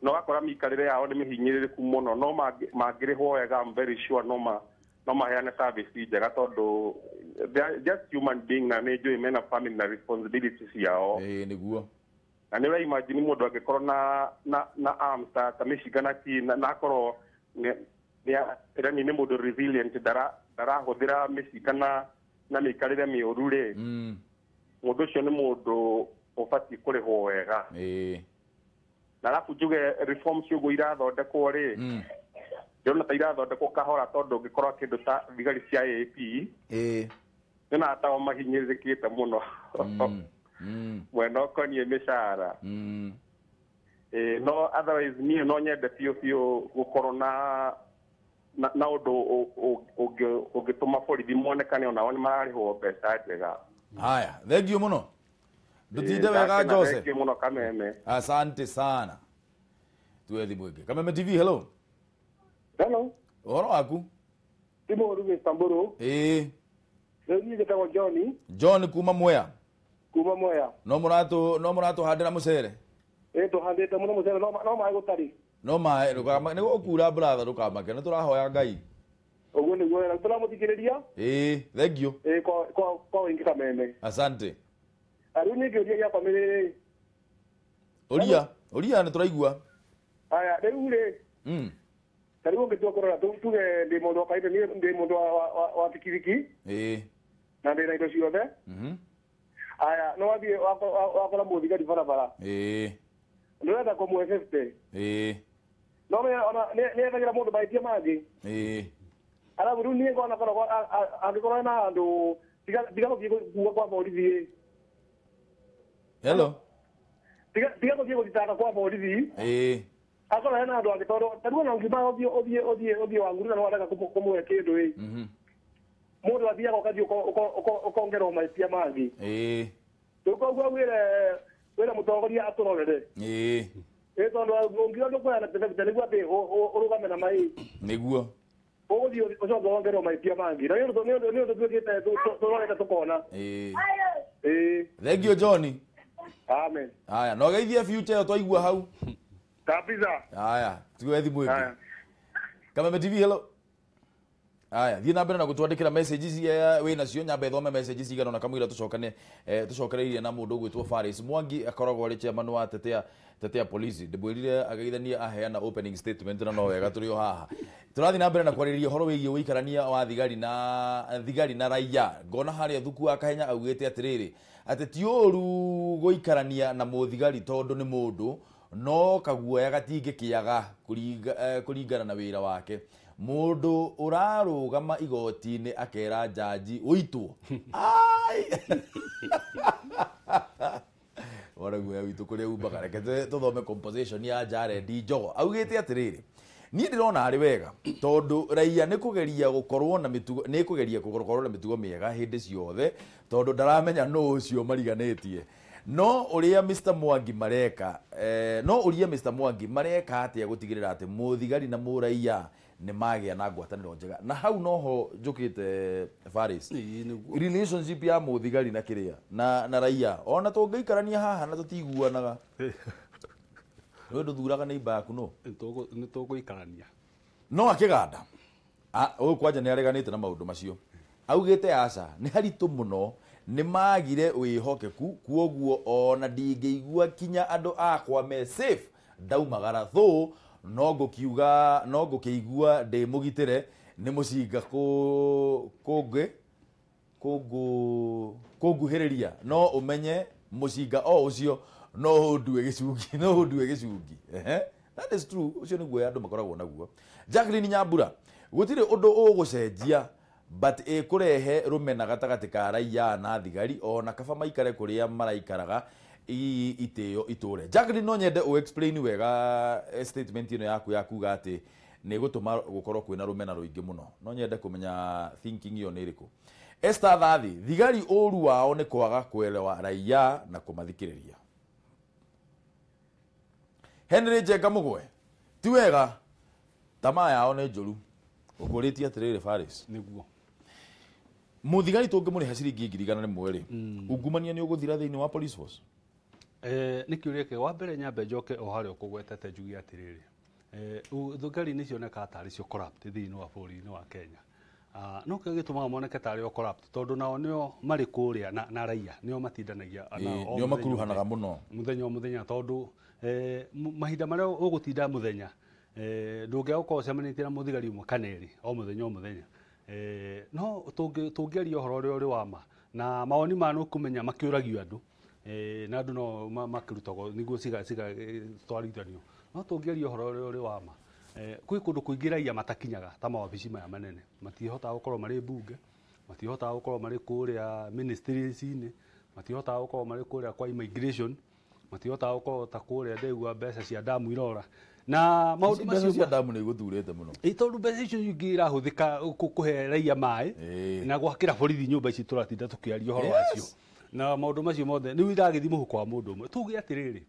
No wakora mĩikarĩre yao nĩ mĩhinyĩrĩrĩku mũno, no mangĩrĩhwo wega, I'm very sure no maheane service njega, tondũ they are just human being na nĩ njũĩ mena family na responsibility ciao. Nĩguo. Na nĩ ũraimagine mũndũ angĩkorwo na arms ta mĩcinga na kĩ, na akorwo nĩ mũndũ resilient, ndarahũthĩra mĩcinga na mĩikarĩre mĩũru rĩ, mũndũ ũcio nĩ mũndũ ũbatiĩ kũrĩhwo wega. Na arabu njuge reforms ũguo irathondekwo rĩ, ndĩrona ta irathondekwo kahora, tondũ ũngĩkorwo kĩndũ ta thigari cia AP, ndĩrona ta o mahinyĩrĩrĩkĩte mũno mwena ũkoniĩ mĩcara. No otherwise niĩ no nyende biũ biũ gũkorwo na ũndũ ũngĩtũma borithi monekane onao nĩ mararĩhwo mbeca njega. Haya, thank you mũno. Ndutinde wega Jose. Thank you mũno Kameme. Asante sana. Tuwe thimũ ĩngĩ. Kameme TV, hello. Hello. Ũhoro waku? Ti mũũru Mr. Mburu. Rĩu niĩ njĩtagwo John. John kuma Mwea. Kuma Mwea. No mũratũhandĩra mũcere? Tũhandĩte mũno mũcere, no maĩ gũtarĩ. No maĩ, nĩ gũkura brother, ndũkamake, nĩ tũrahoya Ngai. Ũguo nĩguo wega, tũramũthikĩrĩria. Thank you. Kwa ũingĩ Kameme. Asante. Rĩu niĩ kĩũria gĩakwa nĩ rĩrĩ. Ũria nĩ tũraigua. Aya, rĩu rĩ, ta rĩu ũngĩtua kũrora, tuge ndĩ mũndũ wa kawaida, niĩ ndĩ mũndũ wa bikibiki. Na ndĩ na indo ciothe. Aya, no wathiĩ wakora mũthigari barabara. Ndĩrenda kũmũhe 50. No nĩ ethagĩra mũndũ mahĩtia mangĩ. Arabu rĩu niĩ ngona koragwo angĩkorwo hena handũ tiga gũthiĩ kuga kwa borithi. Hello. Tiga gũthiĩ gũthitanga kwa borithi. Akorwo hena handũ angĩ, tondũ ta rĩu ona ũngiuma ũthiĩ Wangũrũ na warega kũmũhe kĩndũ ĩ, mũndũ athiaga ũgathiĩ ũkongerwo mahĩtia mangĩ. Rĩu koguo wĩre mũtongoria atũrorere. Tondũ ũngiuga ndũkũheana 50 nĩguo atĩ ũrũgame na maĩ. Nĩguo. Ũgũthiĩ ũcoke wongerwo mahĩtia mangĩ. Na nĩ ũndũ tuĩkĩte tũrorete tũkona. Thank you Johnny. Amen. Haya, no geithie future ĩyo twaigua hau. Kabisa. Haya, tuwe thimũ ĩngĩ. Kameme TV, hello. Haya, thiĩ na mbere na gũtwandĩkĩra messages iria wĩ nacio, nyambe thome messages cigana ona kamũira tũcokane tũcokereirie na mũndũ ũgwĩtwo Faris Mwangi, akoragwo arĩ chairman wa Tetea Police. Ndĩmwĩrire ageithanie aheana opening statement na no wega tũrĩ o haha. Tũrathiĩ na mbere na kwarĩrĩria ũhoro wĩgiĩ ũikarania wa thigari na raia. Ngona harĩa Thuku wa Kahenya augĩte atĩrĩrĩ, atĩ ti ũru gũikarania na mũthigari tondũ nĩ mũndũ, no kaguoya gatingĩkĩaga kũringana na wĩra wake. Mũndũ ũrarũgama igoti-inĩ akera jaji ũitwo. Wona guoya witũ kũrĩa umbaga. Reke tũthome composition ya Jared Njogo. Augĩte atĩrĩrĩ, niĩ ndĩrona arĩ wega tondũ raia nĩ kũgeria gũkorwo na mĩtugo, nĩ kũgeria gũkorwo na mĩtugo mĩega hĩndĩ ciothe tondũ ndaramenya nũ ũcio mariganĩtie. No ũrĩa Mr Mwangi mareka, no ũrĩa Mr Mwangi mareka atĩa gũtigĩrĩra atĩ mũthigari na mũraiya nĩ magĩa na ngwatanĩro njega. Na hau noho njũkĩte Faris, relationship ya mũthigari na kĩrĩa na raia, ona tũngĩikarania haha na tũtiguanaga, nĩ ndũthuraga neighbor yaku no nĩ tũgũikarania. No akĩganda ũyũ kwanja nĩ areganĩte na maũndũ macio, augĩte aca nĩ haritũ mũno, nĩ magire wĩhokeku, kuoguo ona ndingĩigua kinya andũ akwa me safe ndaumagara thũ, no ngũkiuga no ngũkĩigua ndĩ mũgitĩre nĩ mũcinga kũnguhĩrĩria, no ũmenye mũcinga o ũcio no ũndue gĩcungi, no ũndue gĩcungi. That is true, ũcio nĩguo andũ makoragwo naguo. Jacqueline Nyambura, gũtirĩ ũndũ ũgũcenjia but ĩkũrehe rũmena gatagatĩ ka raia na thigari, ona kaba maikare kũrĩa maraikaraga itĩo itũre. Jacqueline, no nyende ũ explain wega statement ĩno yaku ya kuga atĩ nĩ gũtũma gũkorwo kwĩna rũmena rũingĩ mũno. No nyende kũmenya thinking ĩyo nĩ ĩrĩkũ. Esther Thathi, thigari ũru wao nĩ kwaga kuelewa raia na kũmathikĩrĩria. Henry Njenga Mũgwe, ti wega tamaa yao nĩ njũru. Ũkũrĩtie atĩrĩrĩ Faris, nĩguo mũthigari tũngĩmũrĩha ciringi 100,000 rĩ, ungumania nĩ ũgũthira thĩinĩ wa police force? Nĩ kĩũria kĩega. Wa mbere nyambe njoke o harĩa ũkũgwetete njuge atĩrĩrĩ, thigari nĩ cionekaga tarĩ cio corrupt thĩinĩ wa bũrũri-inĩ wa Kenya. No kĩo gĩtũmaga moneke tarĩ o corrupt tondũ nao nĩo marĩ kũrĩa na raia, nĩo matindanagia nao, nĩo makuruhanaga mũno mũthenya o mũthenya, tondũ mahinda marĩa ũgũtinda mũthenya ndũngĩaga gũkorwo ũcemanĩtie na mũthigari ũmwe kana erĩ o mũthenya o mũthenya. No tũngĩaria ũhoro ũrĩa ũrĩ wa ma na mawoni ma nũkũmenya makĩũragio andũ, na andũ no makĩrutagwo nĩguo citwarithanio, no tũngĩaria ũhoro ũrĩa ũrĩ wa ma, kwĩ kũndũ kũingĩ raia matakinyaga ta mawabici maya manene, matihotaga gũkorwo marĩ mbunge, matihotaga gũkorwo marĩ kũrĩa ministries-inĩ, matihotaga gũkorwo marĩ kũrĩa kwa immigration, matihotaga gũkorwo ta kũrĩa ndĩgua mbeca cia damu irora na maũndũ macio cia damu nĩ igũthurĩte mũno. Tondũ mbeca icio ingĩ irahũthĩka kũhe raia maĩ na gwakĩra borithi nyũmba ici tũratinda tũkĩaria ũhoro wacio, na maũndũ macio mothe nĩu iragĩthiĩ mũhuko wa mũndũ ũmwe. Tuge atĩrĩrĩ,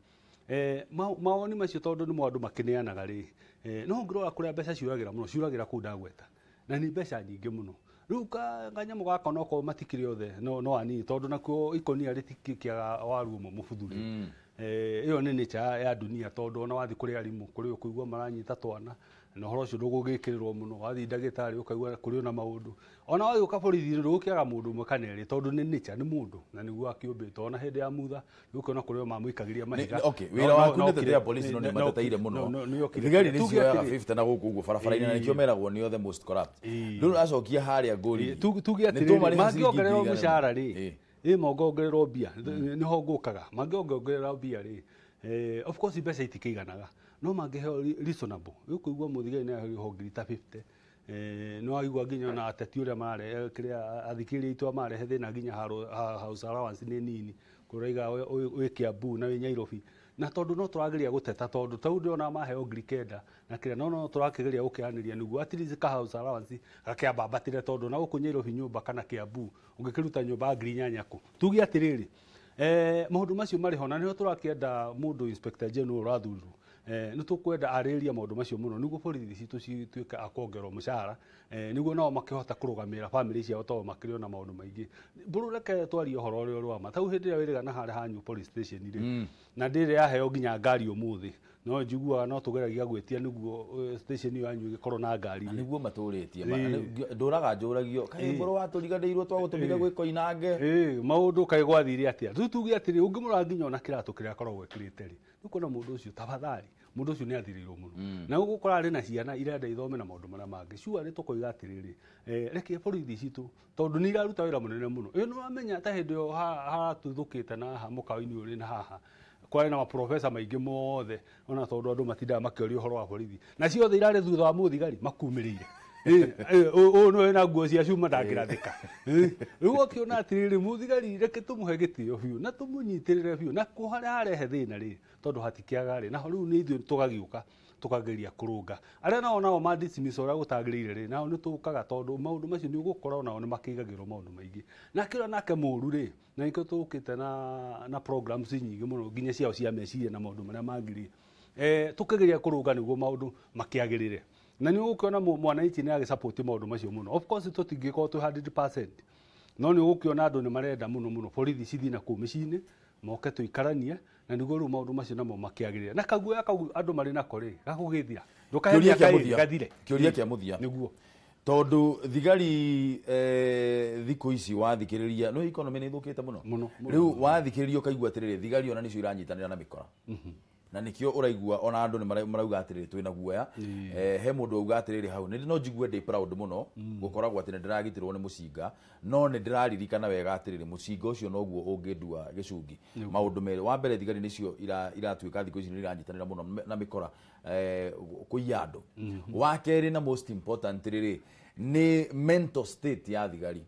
mawoni macio tondũ nĩmo andũ makĩneanaga rĩ, no ũngĩrora kũrĩa mbeca ciũragĩra mũno, ciũragĩra kũu ndagweta, na nĩ mbeca nyingĩ mũno. Rĩu kanyamũ gaka nokorwo matikĩrĩ othe no anini, tondũ nakuo ikonia rĩtikĩaga waru ũmwe mũbuthu rĩ. Ĩyo nĩ nature ya dunia, tondũ ona wathiĩ kũrĩ arimũ kũrĩ ũkũigua maranyita twana na ũhoro ũcio ndũgũgĩkĩrĩrwo mũno, wathiĩ ndagĩtarĩ ũkaigua kũrĩ ona maũndũ, ona wagĩũka borithi-inĩ ndũgũkĩaga mũndũ ũmwe kana erĩ, tondũ nĩ nature, nĩ mũndũ na nĩguo akĩũmbĩtwo. Ona hĩndĩ ya mutha nĩũkĩona kũrĩ o mamũikagĩria mahiga. Wĩra waku nĩ tetea polisi, no nĩ mateteire mũno. Thigari nĩ cioyaga 50 na gũkũ ũguo barabara-inĩ, na nĩkĩo meragwo nĩo the most corrupt. Rĩu ũracokia harĩa ngũri, tuge atĩrĩrĩ, mangĩongererwo mũcara rĩ, mongongererwo mbia, nĩho ngũkaga, mangĩongererwo mbia rĩ, of course mbeca itikĩiganaga, no mangĩheo reasonable. Ũkũigua mũthigari nĩ aheo ngiri ta 50, no waigua nginya ona ateti ũrĩa mararehe kĩrĩa athikĩrĩria aitũ marehe thĩna nginya house allowance nĩ nini, kũraiga wĩ Kiambu na wĩ Nairobi, na tondũ no tũrageria gũteta, tondũ tau ndĩrona maheo 9,000 na kĩrĩa, no tũrakĩgeria gũkĩaranĩria nĩguo at least ka house allowance gakĩambambatĩre, tondũ na gũkũ Nairobi nyũmba kana Kiambu ũngĩkĩruta nyũmba 8,000 kũ. Tuge atĩrĩrĩ, maũndũ macio marĩ ho, na nĩho tũrakĩenda mũndũ Inspector General ũrathurirwo, nĩ tũkwenda arĩrĩrie maũndũ macio mũno nĩguo borithi citũ cituĩke a kuongererwo mũcara, nĩguo nao makĩhota kũrũgamĩrĩra bamĩrĩ ciao tondũ makĩrĩ ona maũndũ maingĩ. Mbũrũ reke twarie ũhoro ũrĩa ũrĩ wa ma. Tau hĩndĩ ĩrĩa wĩrĩga na harĩa hanyu police station rĩ, na ndĩrĩ yaheo nginya ngari ũmũthĩ, no njiguaga no tũgeragia gwĩtia nĩguo station ĩyo yanyu ĩgĩkorwo na ngari. Nĩguo matũrĩtie, ndũraga njũragio kaĩ mbũrũ watũriganĩirwo twagũtũmire gwĩ Koinange, maũndũ kaĩ gwathire atĩa. Rĩu tuge atĩrĩ, ũngĩmũrora nginya ona kĩratũ kĩrĩa akoragwo ekĩrĩte rĩ, nĩũkuona mũndũ ũcio tafadhali, mũndũ ũcio nĩ athirĩirwo mũno, na ũgũkora arĩ na ciana irenda ithome na maũndũ marĩa mangĩ. Sure tũkoiga atĩrĩrĩ, reke borithi citũ tondũ nĩ iraruta wĩra mũnene mũno. Ĩyo nĩwamenya ta hĩndĩ ĩyo haratuthũkĩte na haha mũkawa-inĩ ũrĩ na haha kwarĩ na maprofesa maingĩ mothe, ona tondũ andũ matindaga makĩoria ũhoro wa borithi, na ciothe irarĩ thutha wa mũthigari makumĩrĩire. Ũyũ nĩwe na nguo cia cuma ndangĩrathĩka. Rĩu ũkĩona atĩrĩrĩ, mũthigari reke tũmũhe gĩtĩo biũ na tũmũnyitĩrĩre biũ, na kũ harĩa harehe thĩna rĩ, tondũ hatikĩaga rĩ, naho rĩu nĩ ithuĩ tũgagĩũka tũkageria kũrũnga arĩa nao ma dismiss ũrĩa gũtagĩrĩire rĩ, nao nĩ tũkaga, tondũ maũndũ macio nĩ ũgũkora onao nĩ makĩigagĩrwo maũndũ maingĩ. Nake ũrĩa nake mũru rĩ, na nĩkĩo tũkĩte na programs nyingĩ mũno nginya ciao cia meciria na maũndũ marĩa mangĩ rĩ, tũkĩgeria kũrũnga nĩguo maũndũ makĩagĩrĩre. Na nĩ ũgũkĩona mwananchi nĩ agĩsupport maũndũ macio mũno. Of course tũtingĩkorwo twĩ 100%, no nĩ ũgũkĩona andũ nĩ marenda mũno mũno borithi cithiĩ na kũu mĩciĩ-inĩ, moke tũikaranie, na nĩguo rĩu maũndũ macio namo makĩagĩrĩre. Na kaguoya kau andũ marĩ nako rĩ, gakũgĩthira. Ndũkahe mĩaka ĩrĩ, gathire. Kĩũria kĩa mũthia. Nĩguo. Tondũ thigari thikũ ici wathikĩrĩria, no economy nĩ ĩthũkĩte mũno. Mũno. Rĩu wathikĩrĩria ũkaigua atĩrĩrĩ, thigari ona nĩcio iranyitanĩra na mĩkora. Na nĩkĩo ũraigua ona andũ nĩ marauga atĩrĩrĩ twĩna guoya. He mũndũ auga atĩrĩrĩ hau, nĩ no njigue ndĩ proud mũno gũkoragwo atĩ nĩ ndĩragitĩrwo nĩ mũcinga, no nĩ ndĩraririkana wega atĩrĩrĩ mũcinga ũcio noguo ũngĩndua gĩcungi. Maũndũ merĩ, wa mbere thigari nĩcio iratuĩka thikũ ici nĩ iranyitanĩra mũno na mĩkora kũiya andũ. Wa kerĩ na most important rĩrĩ nĩ mental state ya thigari.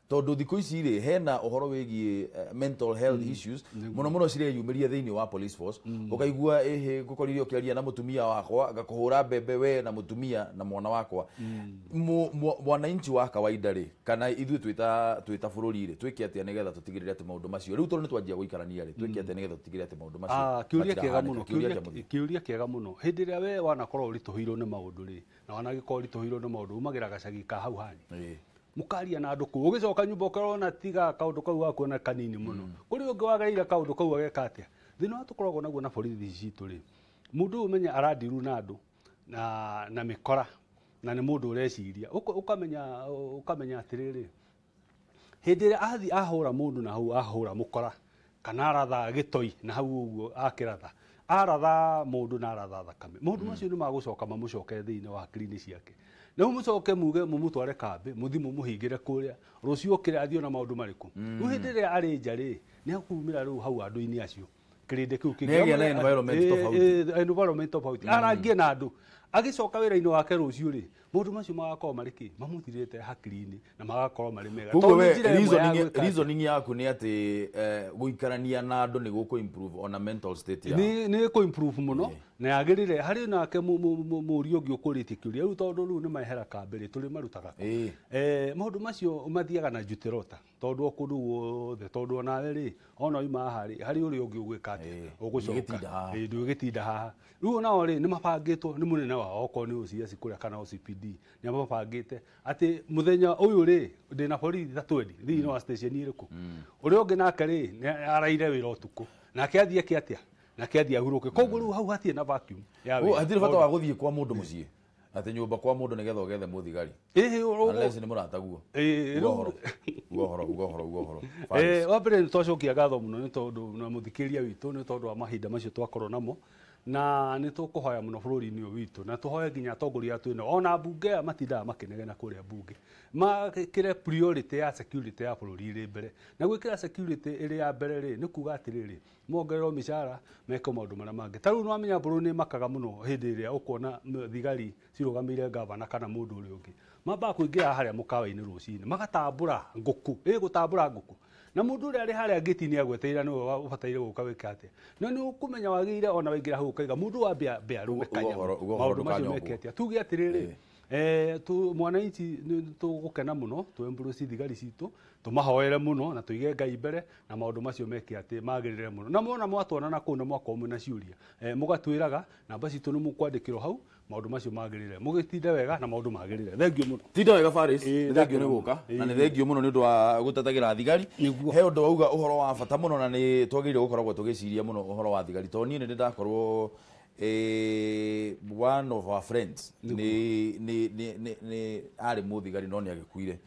Tondũ thikũ ici rĩ hena ũhoro wĩgiĩ mental health issues mũno mũno cireyumĩria thĩinĩ wa police force. Ũkaigua ĩhĩ ngũkorire ũkĩaria na mũtumia wakwa ngakũhũra mbembe we na mũtumia na mwana wakwa. Mwananchi wa kawaida rĩ, kana ithuĩ twĩta bũrũri rĩ, twĩke atĩa nĩgetha tũtigĩrĩre atĩ maũndũ macio rĩu tondũ nĩ twanjia gũikarania rĩ, twĩke atĩa nĩgetha tũtigĩrĩre atĩ maũndũ macio kĩũria kĩega mũno, kĩũria kĩega mũno. Hĩndĩ ĩrĩa we wanakorwo ũritũhĩirwo nĩ maũndũ rĩ, na wanagĩkorwo ũritũhĩirwo nĩ maũndũ, umagĩra gacagi ka hau hanyu mukaria na andũ kũu, ũgĩcoka nyũmba ũkarona tiga kaũndũ kau gakuona kanini mũno, kũrĩ ũngĩ wagereire kaũndũ kau ageka atĩa. Thĩna ũrĩa tũkoragwo naguo na borithi ici citũ rĩ, mũndũ ũyũ ũmenye arandiru na andũ na mĩkora, na nĩ mũndũ ũreciria, ũkamenya atĩrĩrĩ, hĩndĩ ĩrĩa athiĩ ahũra mũndũ na hau ahũra mũkora, kana aratha gĩtoi na hau ũguo akĩratha, aratha mũndũ na aratha thakame, maũndũ macio nĩ magũcoka mamũcokere thĩinĩ wa hakiri-inĩ ciake. Na mũcoke muge mũmũtware kambĩ, mũthiĩ mũmũhingĩre kũrĩa, rũciũ okĩre athiĩ ona maũndũ marĩkũ. Rĩu hĩndĩ ĩrĩa arĩ nja rĩ, nĩ akumĩra rĩu hau andũ-inĩ acio, kĩrĩndĩ kĩu kĩngĩ. Nĩagĩa na environment tofauti. Environment tofauti. Arangie na andũ. Agĩcoka wĩra-inĩ wake rũciũ rĩ, maũndũ macio magakorwo marĩ kĩ? Mamũthirĩte hakiri-inĩ na magakorwo marĩ mega. Koguo we reasoning yaku nĩ atĩ gũikarania na andũ nĩ gũkũ improve ona mental state yao. Nĩ kũ improve mũno na yagĩrĩre harĩ nake mũriũ ũngĩ ũkũrĩtie kĩũria rĩu, tondũ rĩu nĩ mahera kambĩ rĩ, tũrĩ marutaga. Maũndũ macio mathiaga na njutirota, tondũ o kũndũ guothe, tondũ onawe rĩ, ona oima haha rĩ, harĩ ũrĩa ũngĩ ũgwĩka atĩa, ũgũcoka ndũgĩtinda haha. Rĩu onao rĩ, nĩ mabangĩtwo nĩ mũnene wao, okorwo nĩ OCS kũrĩa kana OCPD, nĩ mabangĩte atĩ mũthenya ũyũ rĩ, ndĩna borithi ta 20 thĩinĩ wa station ĩrĩkũ. Ũrĩa ũngĩ nake rĩ, nĩ araire wĩra ũtukũ, nake athiĩ eke atĩa, nake athiĩ ahurũke. Koguo rĩu hau hatirĩ na vacuum ya wĩra. Hatirĩ bata wa gũthiĩ kwa mũndũ mũciĩ, atĩ nyũmba kwa mũndũ nĩgetha ũgethe mũthigari. Unless nĩ mũrataguo. Uga ũhoro. Wa mbere nĩ twacokia ngatho mũno nĩ tondũ na mũthikĩria witũ, nĩ tondũ wa mahinda macio twakorwo namo, na nĩ tũkũhoya mũno bũrũri-inĩ ũyũ witũ, na tũhoe nginya atongoria twĩna ona mbunge aya matindaga makĩnegena kũrĩa mbunge, makĩre priority ya security ya bũrũri ĩrĩ mbere. Na gwĩkĩra security ĩrĩ ya mbere rĩ, nĩ kuga atĩrĩrĩ, mongererwo mĩcara, meke maũndũ marĩa mangĩ. Ta rĩu nĩwamenya bũrũri nĩ makaga mũno hĩndĩ ĩrĩa ũkuona thigari cirũgamĩire gavana kana mũndũ ũrĩa ũngĩ, mambaga kũingĩra harĩa mũkawa-inĩ rũcinĩ, magatambũra ngũkũ, gũtambũra ngũkũ, na mũndũ ũrĩa arĩ harĩa ngĩti-inĩ agwetereire nĩwe ũbataire gũka wĩke atĩa. No nĩ ũkũmenya wagĩrĩire ona waingĩra hau ũkaiga mũndũ wa mbĩa rũme kanyamũ, maũndũ macio meke atĩa. Tuge atĩrĩrĩ, mwananchi nĩ tũgũkena mũno twembũrũci thigari citũ, tũmahoere mũno na tũige Ngai mbere, na maũndũ macio meke atĩ magĩrĩre mũno. Na mwona mwatwana na kũu na mwakorwo mwĩna ciũria, mũgatwĩraga namba citũ nĩ mũkwandĩkĩrwo hau, maũndũ macio magĩrĩre. Mũgĩtinde wega na maũndũ magĩrĩre. Thengiũ mũno. Tinda wega Faris, nĩ thengiũ nĩ gũka, na nĩ thengiũ mũno nĩ ũndũ wa gũtetagĩra thigari. He ũndũ wauga ũhoro wa bata mũno, na nĩ twagĩrĩire gũkoragwo tũgĩciria mũno ũhoro wa thigari, tondũ niĩ nĩ ndakorwo one of our friends nĩ arĩ mũthigari no nĩ agĩkuire.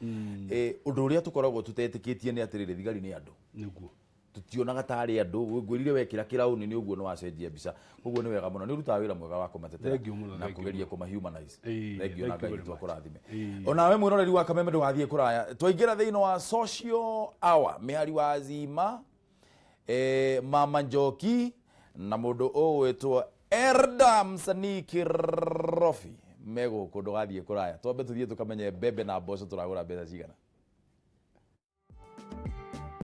Ũndũ ũrĩa tũkoragwo tũtetĩkĩtie nĩ atĩrĩrĩ, thigari nĩ andũ. Nĩguo. Tutionaga tarĩ andũ, ngwĩrire wekĩra kĩraũni nĩ ũguo nĩ wacenjia mbica. Koguo nĩ wega mũno, nĩ ũrutaga wĩra mwega wa kũmatetera na kũgeria kũmahumanize. Thengiũ na Ngai witũ akũrathime. Onawe mwĩroreri wa Kameme ndũgathiĩ kũraya, twaingĩra thĩinĩ wa social hour, mĩhari wa Zima, Mama Njoki na mũndũ ũgwĩtwo Erda msanii Kirofi. Me gũkũ, ndũgathiĩ kũraya, twambe tũthiĩ tũkamenye mbembe na mboco tũragũra mbeca cigana.